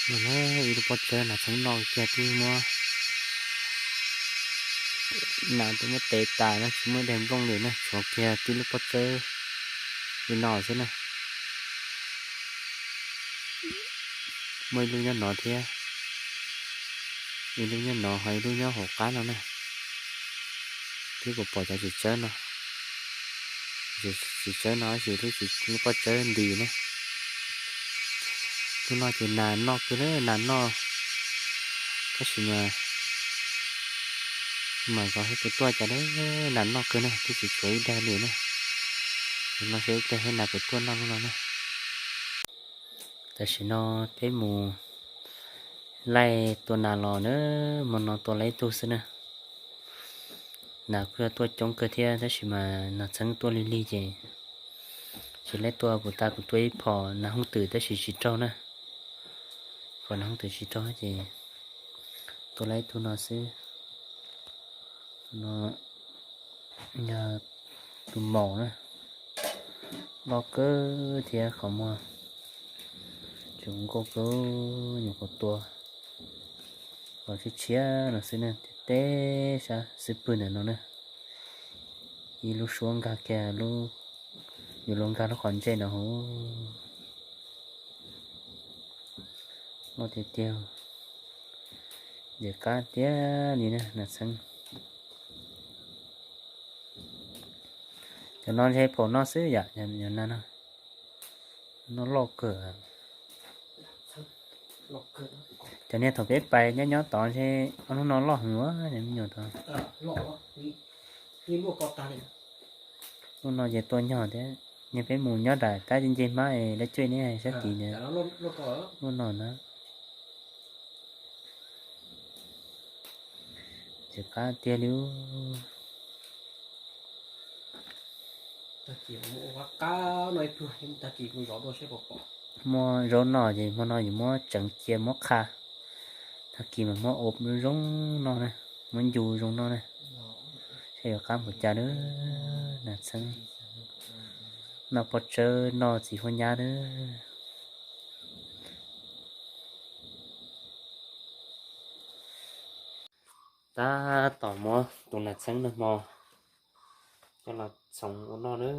No na, ib lub pob tsawb nas txheeb noj kiag twb muab, nas twb muab tev tas na, tsis muaj daim nplooj li na, tshuav kiag tib lub pob tsawb li no xwb na. Muaj ib lub nyob no thiab, ib lub nyob no ho ib lub nyob hauv qab no na. Twb kuv pom cov txiv tsawb no, txiv tsawb no tab sis lub, lub pob tsawb nti na. Lub no ces nas noj kawg na, nas noj, tab sis mas, mas zov seb puas tuaj cas na, nas noj kawg na, twb tsis tshuav ib daim li na. No seb ib pliag seb nas puas tuaj noj lub no na. Tam sim no peb mus laij tua nas los na, hmo no tua laij ib tug xwb na. Nas kuj yog tuaj coob kawg thiab tab sis mas nas txheeb tuaj lig lig ces tsis laij tua, kuv tas kuv tua ib phom nas hooj twm tab sis tsis raug na. Phom nas hooj twm tsis raug ces tua laij ib tug no xwb. Tus no yog tus maum na, loj kawg thiab qhov muag tseem nkauj kawg, nyuam qhuav tua los tshiab tshiab no xwb na, teb teb sab xwb pwg ntawm no na. Ib lub suab nkag kiag lub, yuav luag nkag lub qhov ntsej no hauv. Loj tiag tiag, ntxim qab tiag li na nas txheeb. Cov no ntshe phaum no xwb yom, cov nas no, no loj kawg. Cov niag thaum peb pais nyob nyob tod ntshe ob hnub no loj heev ua me nyuam tod. Lub no ces tua nyog thiab, niag peb mus nyob nram kab nce hmab es lawv cuj neb sab tid ntawd. Lub no na, ntxim qab tiag li. Muaj zaub no ces hmo no yuav muab tseev cia muab qha. Tag kis mas muab ua zoo zoo no na, muab ncu zoo no na, seb yuav qab npaum cas na. Nas txheeb noj pob tsawb noj txiv huab nyab na. Tab tom muab tus nas txheeb nag hmo coj los txhoov ua noj na.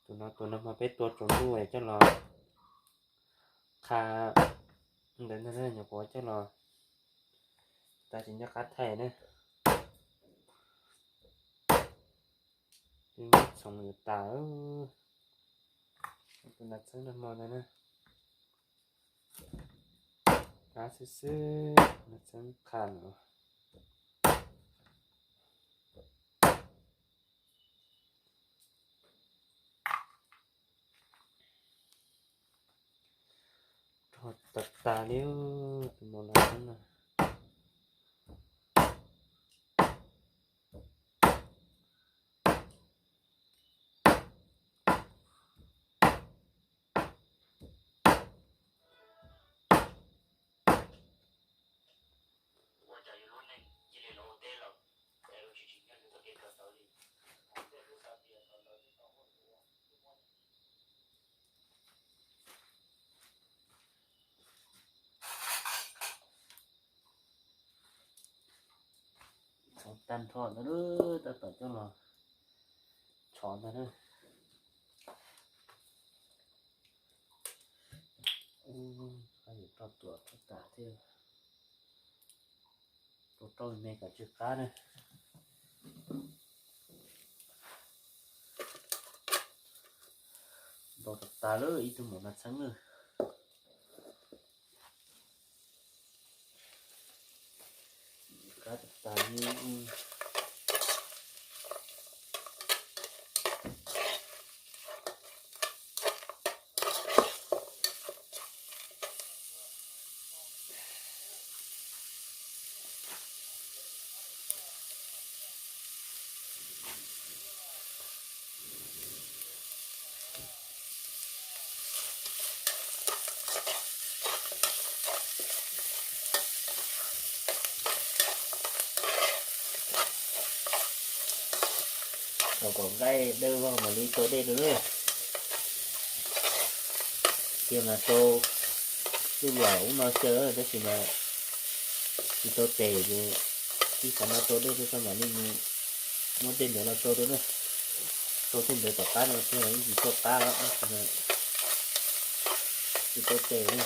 Tus no tus nag hmo peb tua tsaus ntuj coj los qha ntawd ntag, nyuam qhuav coj los, tas tsis nco qab thaij na. Twb muab txhoov yuav tas. Tus nas txheeb nag hmo ntawd na, qab xwb xwb, nas txheeb qha no. Rog tas tas li tus mos nas txheeb no. Txhoov tag nrho ntawd, tab tom coj los tshov ntag na. Ub, qab yuav roj tuam roj tas thiab. Tua roj me me kom tsw qab na. Ntau tas tas lawm, ib tug maum nas txheeb lawm. Qab tas tas li. Thaum kom nqaij dawb vog mam li rau dej rau na. Cia mas rau Twb yog ub no xyaw tab sis mas tsis tau tes ces tib xav no rau dej thiab tso mam li mus muab tej ntawd no rau rau na. Rau tej ntawd tom qab no thiab yeej tsis tau qab os, tsis tau tes na.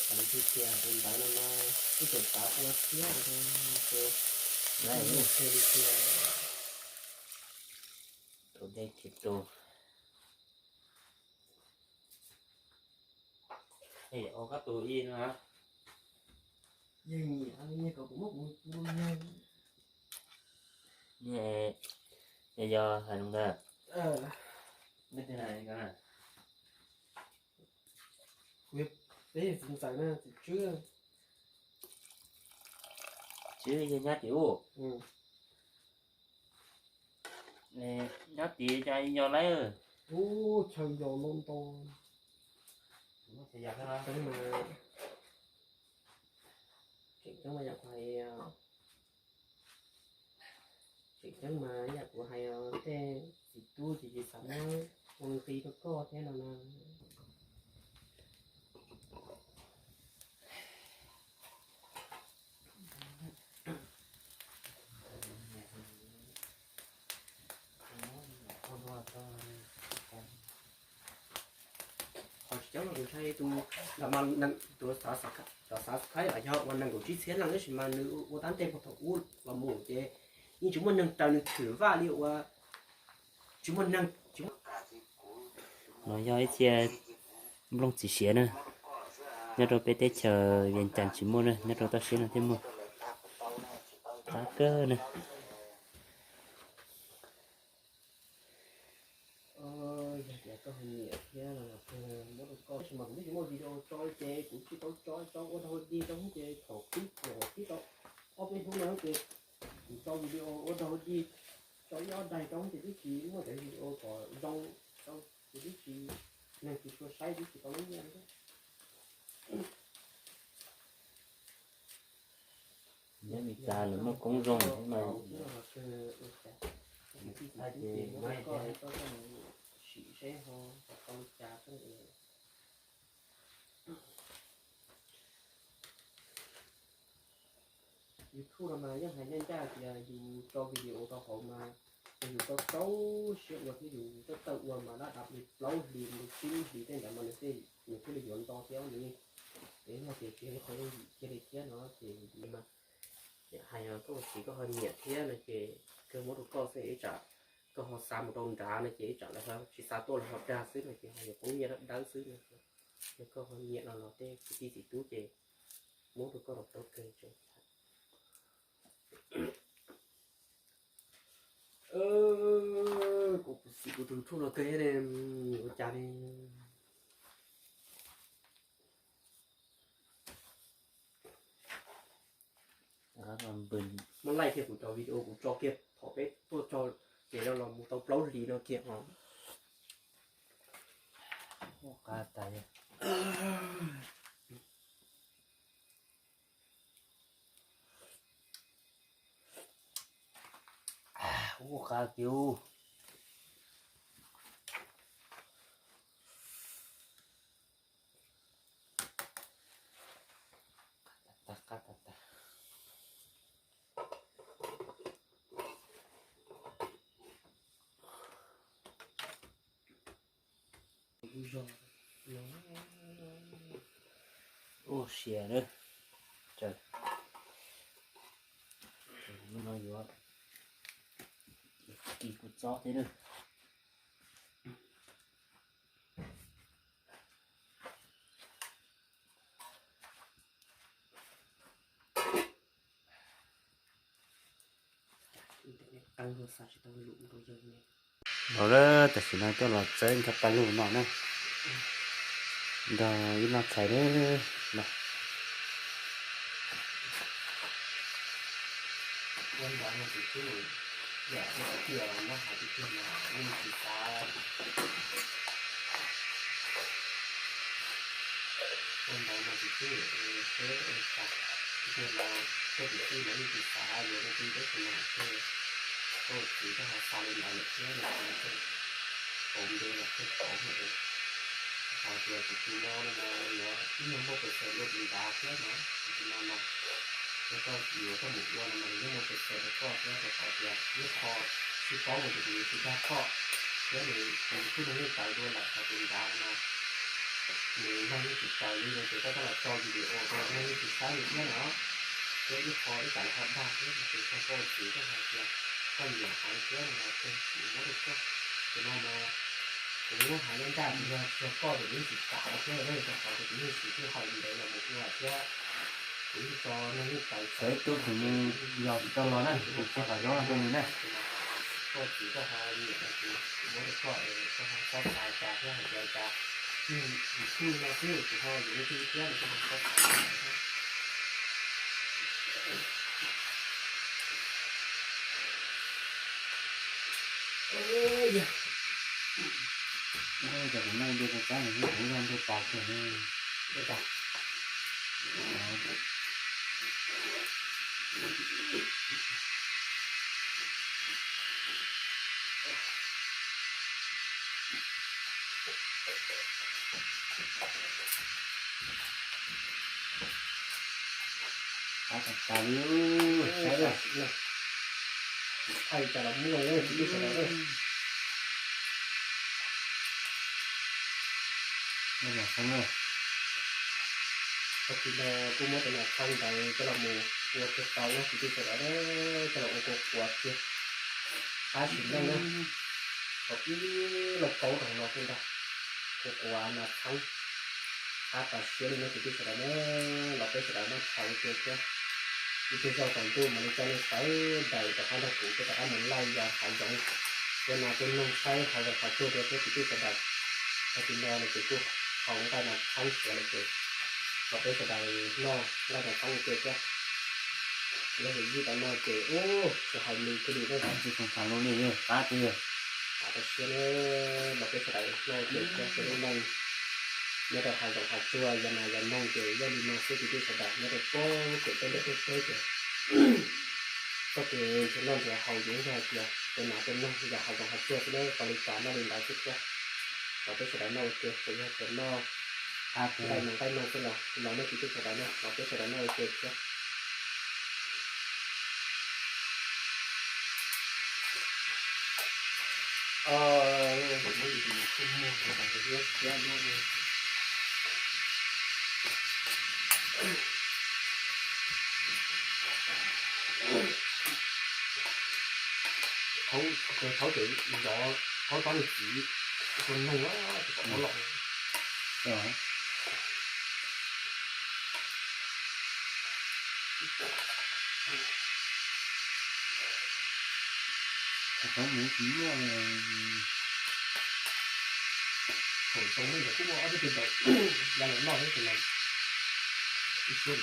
Xav tias tus ntawd no mas ib tug xav ua thiab ces ua li tias tus dej thiab tus. Ej, ua koj tus ib no. Yeej nyiam, nyiam kom kuv muab kuv tus yawg. Nyiam, yog hais ntawd. Peb txiv ntxawm na, txiv Tswb. Tswb yog nyob tim ub. Nyob tim cov yos lawm. Ub, chaw yos no nto. Tseem ceeb mas yam kuv hais, tseem ceeb mas yam kuv hais, tej txiv tub ces tsis xav muab ua nqi rau koj thiab no na. Qhov tsis coob no kuv ntshai tus, tus cov subscribe los yog uas nees nkaum tsib txhiab leej tab sis mas nws ua tab ntej puag thaum ub los mus ces yeej tsis muaj neeg raws nws thwm vaj li uas tsis muaj neeg. No yog ib txhia nplooj txiv siav na, nyob rau peb teb chaws Vias Cas tsis muaj na, nyob rau toj siab no thiaj muaj. Qab kawg na. Yog tias koj ho nyiam thiab no los muab rau koj, tab sis mas kuv twb tsis muaj video tso ces kuv tsis tau tso, tso ua dog dig rau ces thaum twb thaum twb tau ob peb hnub no ces kuv tso video ua dog dig, tso ib ob daig rau ces twb tsis muaj cov video kom zoo rau ces twb tsis, neeg tsis tshua saib twb tsis tau lub nyiaj li. Nyob Meskas lawv muaj koob zoo mas sim seb ho tau li cas. YouTube no mas yeej hais ncaj ncaj tias yus tso video rau hauv mas yus tau rau siab ua thiab yus tau tawm ua mas dab dab li plaub hlis li tsib lub hlis tej ntawd mas nws thiaj li yuav nto thiab ne. Ces yog tias tsis yog ib qho yooj yim kiag li thiab no ces mas hais koj ua txiv koj ho nyiam thiab no ces kawg muab rau koj xwb ib tsam koj ho xa mus rau nrad no ces ib tsam lawv ho tsis xa tuaj los ho dag xwb no ces ho yuav poob nyiaj dawb dawb xwb no. Yog koj ho nyiam no los tej kwv tij txiv tub ces muab rau koj los tau kawg tseem. Kuv xim kuv tus YouTube no kawg ua cas li. Muab laij kiag kuv cov video kuv tso kiag thaum peb tuaj tso ces los mus tau plaub hlis no kiag os. Qab tas. Ua qab kiag. Qab tas, qab tas tas. Ua siav na. Hnub no yuav kis kuv txob thiab na. Los lawm, tam sim no coj los txawb nrog paj lug no na, nrog ib noj tshais na. Qhov ntawd los thiaj tau, rau qhov tias tus no no mas nws ib nyuag muaj pes xees dua tus nrad thiab no, tus no mas yog koj yuav koj mus ua no mas nws yeej muaj pes xees rau koj thiab, rau qhov tias ib qho sib paub mus ces kuv yuav tsis dag koj, thiab nws tus kuj neeg yeej tawv dua lawm, qhov tus nrad no mas nws neeg yeej tsis tawv li no ces koj coj los tso video rau neeg yeej tsis saib li thiab no. Thiab ib qho ib tsam ho dag thiab no ces koj txiv koj hais tias koj nyiam heev thiab no ces kuv muab rau koj. Tus no mas kuv hais lub ncaj tias yog tsuag koj ces kuv yeej tsis kam thiab, rau qhov tias kuv yeej siv txij hauj lwm ntev los mus ua thiab. Kuv yeej tso neeg yeej tawv, txawm ib tug tseem yog tsis tau los na, kuv tsis qhov zoo rau nws na. Koj txiv koj ho nyiam no ces kuv muab rau koj es koj ho txhob xav cas thiab hais tias cas, yeej ib tug no xwb kuv ho yuav ib tug thiab no koj ho txhob xav cas thiab. Ua cas kuv noj ib pliag tsab tsab no xwb kuv yog ntuj tos kiag ne. Qab tas tas li, saib, thaij cas los muaj na kwv tij sawv daws. Tag kis no kuj muab cov nas txheeb ntawd coj los mus ua kiag tau na kwv tij sawv daws, coj los ua kua quav kiag. Qab sim neej na, thaum ib lauj kaub rau hauv no xwb ntag, kua quav nas txheeb. Qab tas siab li no kwv tij sawv daws na, los peb sawv daws noj tshais ua ke thiab. Ib pliag zoj tsaus ntuj mam li coj nej sawv daws rov qab nrog kuv thiab rov qab mus laij yos hav zoov, ua nas ua noog saib hav zoov hav tsuag dua thiab kwv tij sawv daws. Tag kis no no ces kuj haus nqaij nas txheeb tshiav lawm ces los peb sawv daws noj nqaij nas txheeb ua ke thiab. Yog yus yij tau no ces ub tsis hais lus kiag li na. Tsis tshua tham lus li, qab tiag. Qab tas siab na, los peb sawv daws noj ua ke thiab, ces lub neej nyob rau hav zoov hav tsuag yos nas yos noog ces yog li no xwb kwv tij sawv daws, nyob rau pem tej liaj tej teb ces txoj kev nrhiav noj nrhiav haus ces yog hais tias ua nas ua noog yos hav zoov hav tsuag xwb na, ua li cas noj li ntawd xwb thiab. Los peb sawv daws noj ua ke, txawm yog tias noj nqaij mas nqaij no xwb los los nej kwv tij sawv daws na, los peb sawv daws noj ua ke thiab. Thaub ces zov, thaub tsob me txiv, ua noog tsis pom thaub los. Thaum ntawd kuj muaj ob peb tug ntawd ya los noj thiab ces los ib siab.